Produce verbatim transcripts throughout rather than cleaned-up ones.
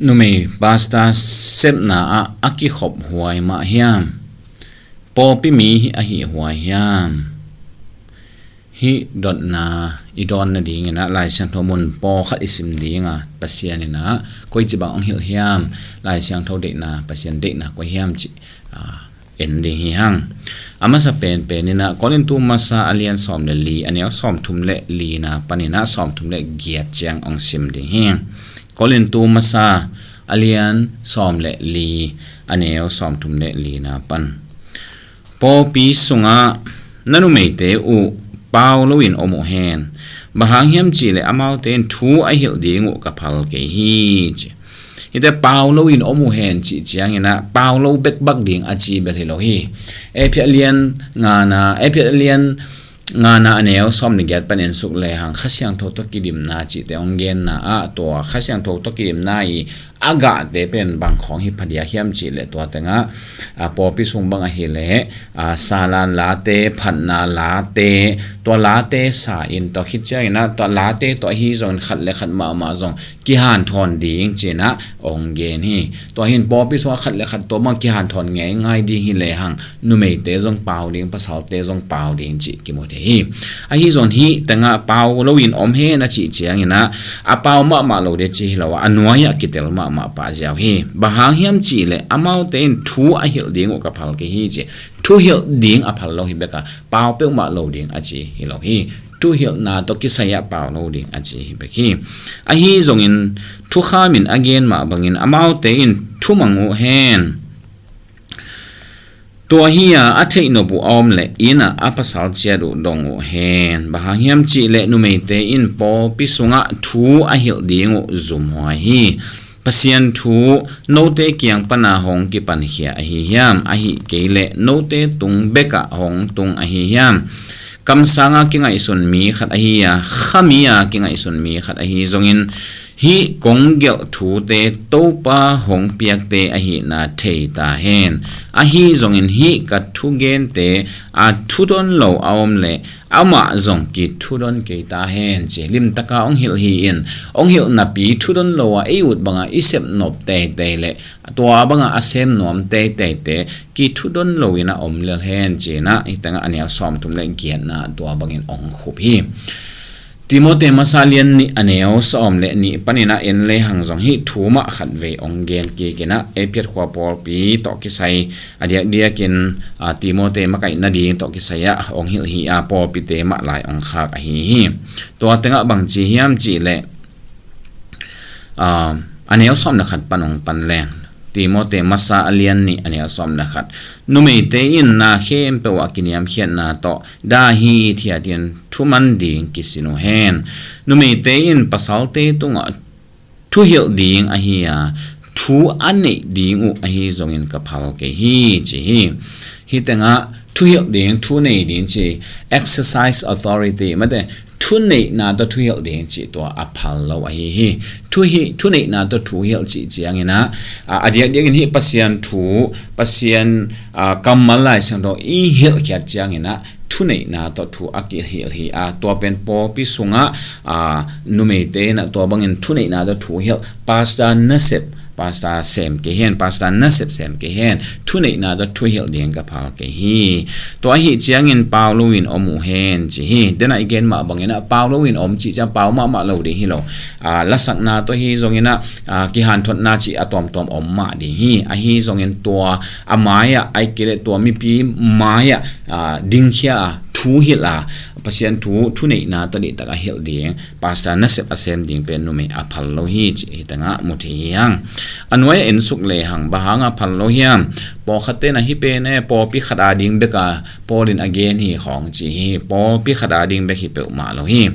numei pastor sepna ah a kikhop huai mah hiam? Pawlpi mi hi a hih huai hiam? Hih dotna i dawn nadingin ah Lai Siangtho mun pawlkhat i sim ding a, Pasian in ah koici bang hong hilh hiam, Lai Siangtho deihna, Pasian deihna koi hiam cih, ah, en ding hi hang. A masa penpen in ah Korintu masa a lian sawm le li, a neu sawmthum le lina panin ah sawmthum le giat ciang hong sim ding hi. Korintu masa a lian sawm le li, a neu sawmthum le lina pan. Pawlpi sungah na numeite uh pau loin om uh hen. Bang hang hiam cihleh amaute in thu a hilh ding uh ka phal kei hi, ci. Hite pau loin om uh hen cih ciangin ah pau lo bekbak ding a ci bel hi lo hi. Efesa lian ngana, Efesa lian ngana a neu sawm le giat pan en suk lehang Kha Siangtho tawh kidimna cihte hong genna ah tua Kha Siangtho tawh kidimna i a gahte pen bang khawng hi phadiak hiam cihleh tua tengah, a, pawlpi sung bang ahileh, a, salan late, phatna late, tua late sa in tua khit ciangin ah tua late tua ahi zongin khat le khat mahmah zong kihanthawn ding ci-in ah hong gen hi. Tua hi in pawlpi sungah khat le khat tua bang kihanthawn ngeingai ding hi lehang numeite zong pau ding, pasalte zong pau ding cih kimu thei hi. Ahi zong hih tengah pau loin om hen a cih ciangin ah a pau mahmah lo ding ci hi lo a, a nuai-ah kitel mahmah pah ziau hi. Bang hang hiam cihleh amaute in thu a hilh ding uh ka phal kei hi, ci. Thu hilh ding a phal lo hi bek a, pau peuhmah lo ding a ci hi lo hi. Thu hilhna tawh kisai-ah pau lo ding a ci hi bek hi. Ahi zongin thukham in a gen mah bangin amaute in thumang uh hen. Tua hi-a a theihnop uh a om leh inn ah a pasal ciat uh dong uh hen. Bang hang hiam cihleh numeite in pawlpi sungah thu a hilh ding uh zumhuai hi. Pasian thu note kiang pana hong kipankhia ahi hiam? Ahih kei leh note tung bekah hong tung ahi hiam? Kamsanga kingaihsun mi khat ahi a, khami-a kingaihsun mi khat ahi zongin hih kong gelh thute Topa hong piakte ahihna thei ta hen. Ahi zongin hih ka thugente a thudon lo a om leh amah zong kithudon kei ta hen, ci. Limtaka hong hilh hi-in hong hilh napi thudon lo a ei ut banga i sep nop teitei leh tua banga a sem nuam teiteite kithudon loin a om lel hen, ci-in ah hih tengah a neu sawmthum le giatna tua bangin hong khup hi. Timote masa lian nih a neu sawm le nih panin ah en lehang zong hih thu mah khatvei hong gen kik in ah, Efesa khua pawlpi tawh kisai a diakdiakin, a, Timote makaih nading tawh kisai ah hong hilh hi a, pawlpite mah lai hong khak ahi hi. Tua tengah bang ci hiam cihleh, a, a neu sawm le khat pan hong pan leng. Timote masa a lian nih a neu sawm le khat. Numeite in na khempeuh ah kiniamkhiatna tawh dah hithiatin thuman ding kisin uh hen. Numeite in pasalte tungah thuhilh ding ahi a, thu a neih ding uh ahi zongin ka phal kei hi, ci hi. Hih tengah thuhilh ding, thu nei ding ci, exercise authority, mate, thuneihna tawh thuhilh ding cih tua a phal lo ahi hi. Thu hi, thuneihna tawh thuhilh cih ciangin ah, a, a diakdiakin hih Pasian thu, Pasian, a, kammal Lai Siangtho i hilhkhiat ciangin ah, thuneihna tawh thu a kihilh hi a, tua pen pawlpi sungah, a, numeite in ah tua bangin thuneihna tawh thuhilh, pastor nasep, pastor sem kei hen, pastor nasep sem kei hen, thuneihna tawh thuhilh ding ka phal kei hi. Tua ahi ciangin pau loin om uh hen, ci hi. Denah i gen mah bangin ah pau loin om cih ciang pau mahmah lo ding hi lo. A, lasakna tawh hi zongin ah, a, kihanthawnna cih a tuamtuam om mah ding hi. Ahi zongin tua a mai-ah, ahih kei leh tua mipi mai-ah, a, dingkhia a, thuhilh a, Pasian thu, thuneihna tawh dihtak a hilh ding, pastor nasep a sem ding pen numei a phal lo hi, cih hih tengah mu thei hi hang. A nuai-ah en suk lehang, bang hang a phal lo hiam? Pawlkhatte in ah hih pen e, pawlpi khat a ding bek a Paul in a gen hi khawng ci hi. Pawlpi khat a ding bek hi peuhmah lo hi.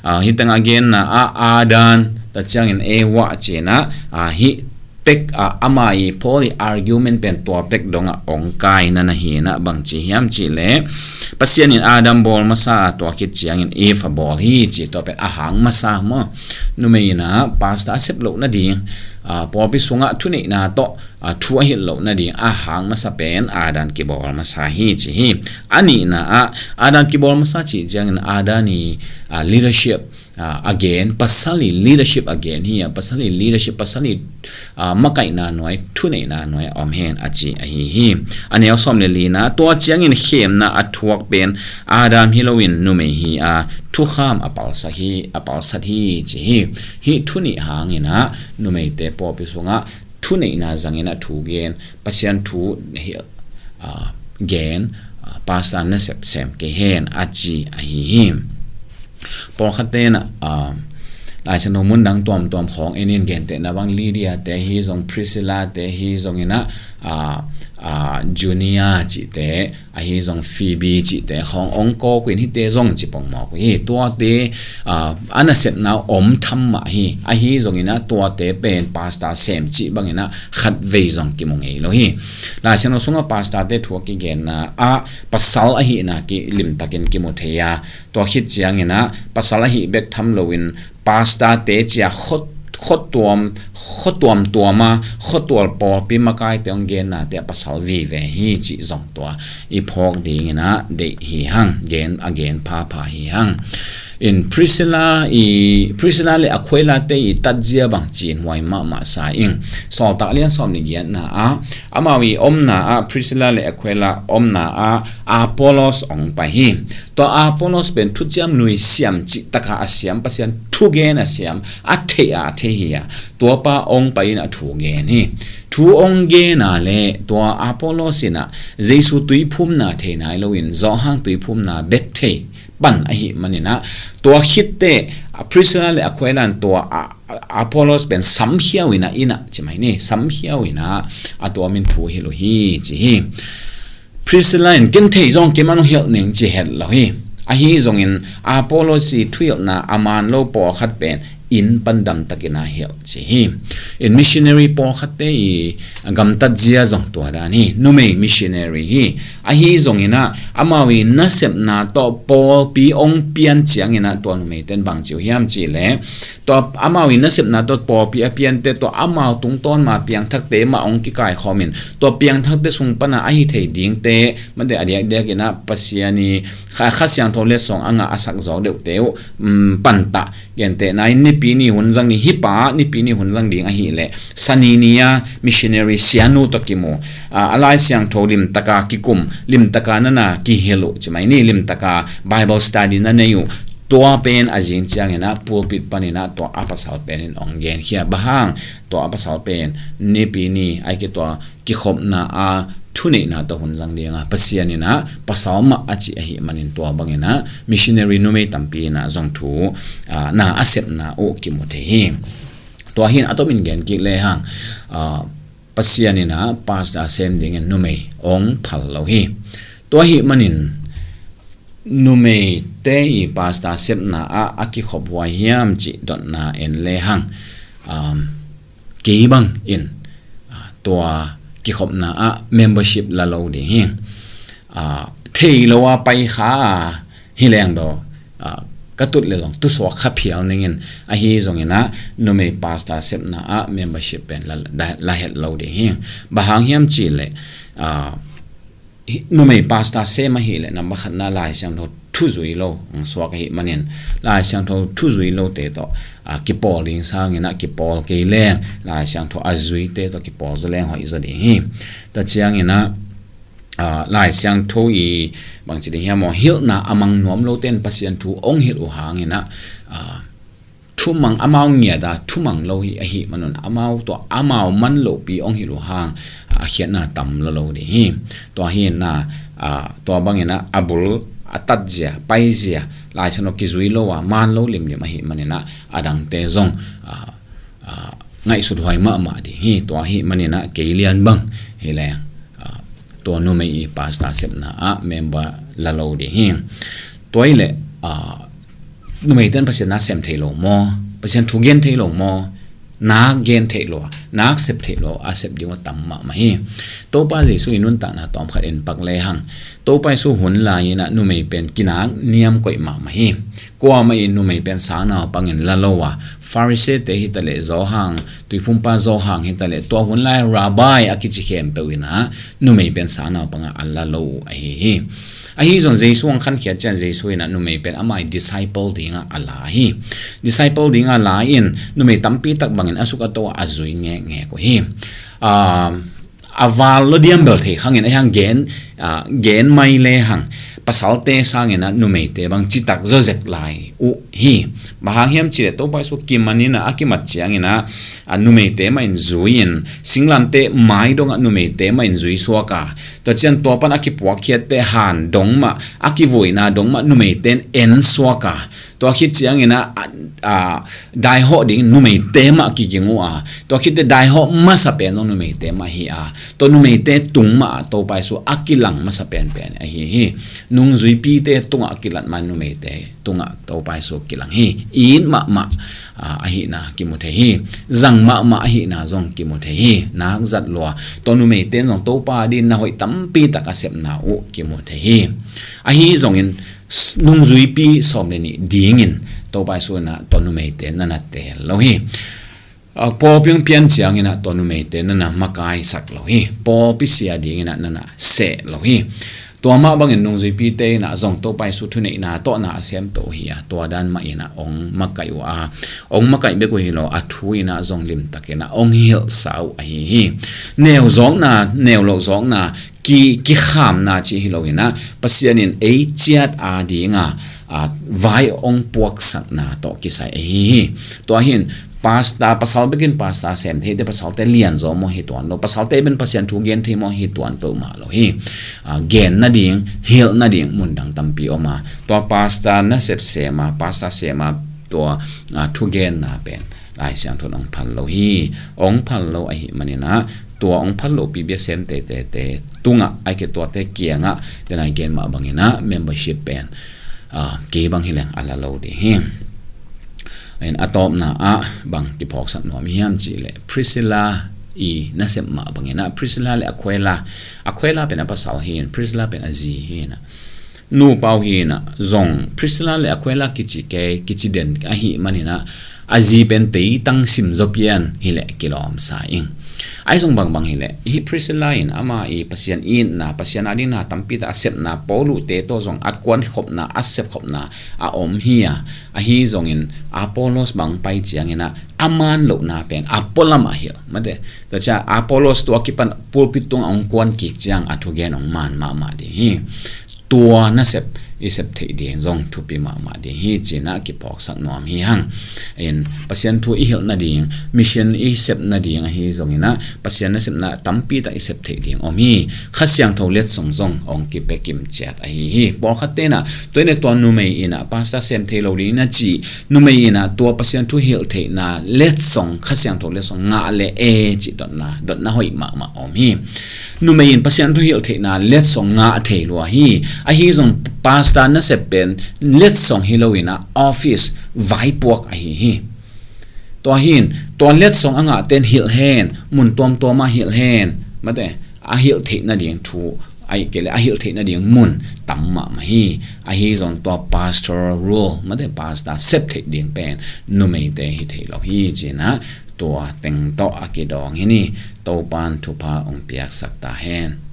A, hih tengah a genna ah Adam, tua ciangin Eva ci-in ah, a, hih pek a, ama i Paul i argument pen tua pek dongah hong kaina na hi in ah, bang ci hiam cihleh, Pasian in Adam bawl masa a, tua khit ciangin Eva bawl hi, ci, tua pen a hang masa maw. Numei in ah pastor a sep loh nading, a, pawlpi sungah thuneihna tawh, a, thu a hilh loh nading a hang masa pen Adam kibawl masa hi, ci hi. A nihna ah Adam kibawl masa cih ciangin Adam i, a, leadership, a gen, pasal i leadership a gen hi a, pasal i leadership, pasal i makaihna nuai, thuneihna nuai a om hen a ci ahi hi. A neu sawm le lina, tua ciangin khemna a thuak pen Adam hi loin numei hi a, thukham a palsat hi, a palsat hi ci hi. Hih thu nih hangin ah numeite pawlpi sungah thuneihna zangin ah thu gen, Pasian thu hi, gen, pastor nasep sem kei hen a ci ahi hi. Pawlkhatte in ah Laisiangtho mun dang tuamtuam khawng en in, gentehna bang Lydia te hi zong, Priscilla te hi zongin ah, Junia cihte ahi zong, Phoebe cihte khawng ong kawk uh in, hihte zong ci pongmawk uh hi. Tuate a nasepna om tham mah hi. Ahi zongin ah tuate pen pastor sem cih bangin ah khatvei zong kimu ngei lo hi. Laisiangtho sungah pastorte thu a kigenna ah pasal ahihna kilimtakin kimu thei a, tua khit ciangin ah pasal ahih bek tham loin pastorte cia khot, khotuam, khotuamtuam a, khotual pawlpi makaite hong gennate ah pasal vive hi cih zong tua i phawk dingin ah deih hi hang, gen, a gen phapha hi hang. In Priscilla i, Priscilla le Aquila te i tatzia bang cin huai mahmah sa ing. Sawltak lian sawm le giatna ah, amau i omna ah, Priscilla le Aquila omna ah Apollos ong pai hi. Tua Apollos pen thuciam nui siam cih taka a siam, Pasian thugen a siam, a theih a a thei hi a, tuapa ong pai in a thu gen hi. Thu ong gen a le tua Apollos in ah Jesu tuiphumna thei nai loin Johan tuiphumna bek thei pan ahih manin ah, tua khitte Priscilla le Aquila in tua Apollos pen samkhiau in ah, in ah ci mai ni, samkhiau in ah a tuamin thu hilh uh hi ci hi. Priscilla in ken thei zong kei man hong hilh ning ci het lo hi. Ahi zongin Apollos i thuhilhna a man lo pawlkhat pen inn pan damtakin a hilh ci hi. In missionary pawlkhatte i gamtat zia zong tua dan hi, numei missionary hi. Ahi zongin ah amau i nasepna tawh pawlpi ong pian ciangin ah tua numeite in bang ci uh hiam cih leh, tua amau i nasepna tawh pawlpi a piante tawh amau tungtawn ma piangthakte mah ong kikaikhawm in, tua piangthakte sung pana ahi thei dingte mate a diakdiakin ah Pasian i Kha, Kha Siangtho letsong a ngah a sak zawk deuhte uh pantah, gentehna in Nipi ni hun zang ding, hih pa Nipi ni hun zang ding ahih leh Sani ni a missionary sianu tawh kimu a, a Lai Siangtho limtaka kikum, limtaka nana kihilh uh ci mai ni, limtaka Bible study na nei uh. Tua pen a zing ciangin ah pulpit panin ah tua a pasal pen in ong genkhia. Bang hang? Tua a pasal pen Nipi ni ai ke tua kikhopna a thuneihna tawh hun zang dinga Pasian in ah pasal mah a cih ahih manin tua bangin ah missionary numei tampi in ah zong thu na a sepna uh kimu thei hi. Tua hi in a tomin gen kik lehang Pasian in ah pastor sem dingin numei ong phal lo hi. Tua ahih manin numeite i pastor sepna ah a kikhop huai hiam cih dotna en lehang, kei bangin tua kikhopna ah membership la lo ding hi. Thei lo a pai kha hi leng bel ka tut le zong tusuak kha phial ningin, ahi zongin ah numei pastor sepna ah membership pen la, la het lo ding hi. Bang hang hiam cih leh numei pastor sem ahih leh number khatna Lai Siangtho thuzui lo ong suak ahih manin, Lai Siangtho thuzui lote tawh kipawl ding sangin ah kipawl kei leng Lai Siangtho a zuite tawh kipawl zaw leng hoih zaw ding hi. Tua ciangin ah Lai Siangtho i bangci ding hiam aw, hilhna a mang nuam lote in Pasian thu ong hilh uh hangin ah thumang, amau ngiat a thumang lo hi ahih manun amau tua amau man lohpi ong hilh uh hang a khiatna tam lo lo ding hi. Tua hi in ah tua bangin ah a bul a tatzia, paizia, Lai Siangtho kizui lo a man lo limlim ahih manin ah a dangte zong ngaihsut huai mahmah ding hi. Tua ahih manin ah kei lian bang hi leng tua numei i pastor sepna ah member la lo ding hi. Tua hi leh numeite in Pasian na sem thei lo maw? Pasian thu gen thei lo maw? Na gen thei lo a, nak sep theih lo a sep ding uh a tam mahmah hi. Topa Jesu i nuntakna tawmkhat en pak lehang, Topa Jesu hun lai-in ah numei pen kinak niam koih mahmah hi. Kuamah in numei pen sangnaupangin la lo a, Pharisee-te hi taleh, Johan, tuiphumpa Johan hi taleh, tua hun lai Rabbi a kici khempeuh in ah numei pen sangnaupang ah a la lo uh ahi hi. Ahi zong Jesu hong khankhiat ciang Jesu in ah numei pen ama i disciple dingah a la hi. Disciple dingah la in numei tampi tak bangin a suk a to ah a zui ngekngek uh hi. Ah, a val lo diam bel thei khangin a hiang gen, ah, gen mai lehang pasalte sangin ah numeite bang citak zawzek lai uh hi. Bang hang hiam cihleh Topa Jesu kiman in ah a kimat ciangin ah, ah, numeite mah in zui in, singlamteh mai dongah numeite mah in zui suak a, tua ciang tua pan a kipuakkhiatte han dong mah, a kivuina dong mah numeite in en suak a, tua khit ciangin ah, ah, ah, daihawh ding numeite mah kiging uh a, tua khitteh daihawh masa pen zong numeite mah hi a, tua numeite tung mah ah Topa Jesu a kilang masa penpen ahi hi. Nungzuipite tungah a kilat mah numeite tungah Topa Jesu kilang hi. It mahmah, ah, ahihna kimu thei hi. Zang mahmah ahihna zong kimu thei hi. Nak zat lua, tua numeite in zong Topa adingin na hoih tampi tak a sepna uh kimu thei hi. Ahi zongin s-, nungzuipi sawm le nih dingin Topa Jesu in ah tua numeite na na teel lo hi. Ah, pawlpi hong pian ciangin ah tua numeite na na makaisak lo hi. Pawlpi sia dingin ah na na seh lo hi. Tua mah bangin nungzuipite in ah zong Topa Jesu thuneihna tawh na a semto uh hi a, tua dan mah in ah hong makaih uh a, hong makaih bek uh hi lo a, thu in ah zong limtakin ah hong hilhsa uh ahi hi. Neu zawkna, neu loh zawkna, ki, kikhamna cih hi lo in ah, Pasian in ei ciat adinga, ah, vai hong puaksakna tawh kisai ahi hi. Tua hi in, pastor, pasal bekin pastor sem theite, pasalte lianzaw maw hi tuan lo, pasalte pen Pasian thu gen thei maw hi tuan peuhmah lo hi. Ah, gen nading, hilh nading mundang tampi om a, tua pastor nasep sem a, pastor sem a, tua, ah, thugenna pen Lai Siangtho in hong phal lo hi. Hong phal lo ahih manin ah, tua hong phal lopi bia sem teitei te tungah, ahih kei leh tuate kiangah, den a i gen mah bangin ah membership pen, ah, kei bang hi leng a la lo ding hi. In a tawpna ah bang kiphawksak nuam hiam cihleh, Priscilla i nasep mah bangin ah, Priscilla le Aquila, Aquila pen a pasal hi in, Priscilla pen a zi hi in ah, nupa uh hi in ah, zong Priscilla le Aquila kici kei, kici den ahih manin ah, a zi pen teitang sim zaw pian hileh kilawmsa ing. Ahi zong bangbang hileh, hih Priscilla in ama i Pasian itna, Pasian adingin na tampi tak a sepna, Paulu-te tawh zong a kuankhopna, a sepkhopna a om hi a, ahi zongin Apollos bang pai ciangin ah a man lohna pen a pualam ah hilh. Mate, tua ciang Apollos tua kipan pulpit tungah hong kuan kik ciang a thugen hong man mahmah ding hi. Tua nasep i sep theih ding zong thupi mahmah ding hi ci-in ah kiphawksak nuam hi hang. In Pasian thu i hilh nading, mission i sep nading ahi zongin ah, Pasian nasepna tampi tak i sep theih ding om hi. Kha Siangtho letsong zong hong kipia kim ciat ahi hi. Pawlkhatte in ah, tua in ah tua numei in ah pastor sem thei lo ding na ci, numei in ah tua Pasian thu hilh theihna letsong, Kha Siangtho letsong ngah leh e cih dotna, dotna hoih mahmah om hi. Numei in Pasian thu hilh theihna letsong ngah thei lua hi. Ahi zong pastor nasep pen letsong hi lo in ah, office vaipuak ahi hi. Tua hi in, tua letsong a ngahte in hilh hen, mun tuamtuam ah hilh hen. Mate, a hilh theih nading thu, ahih kei leh a hilh theih nading mun tam mahmah hi. Ahi zong tua pastoral role, mate, pastor sep theih ding pen numeite hi thei lo hi ci-in ah, tua teng tawh a kidawng hi ni. Topa'n thupha hong piaksak ta hen.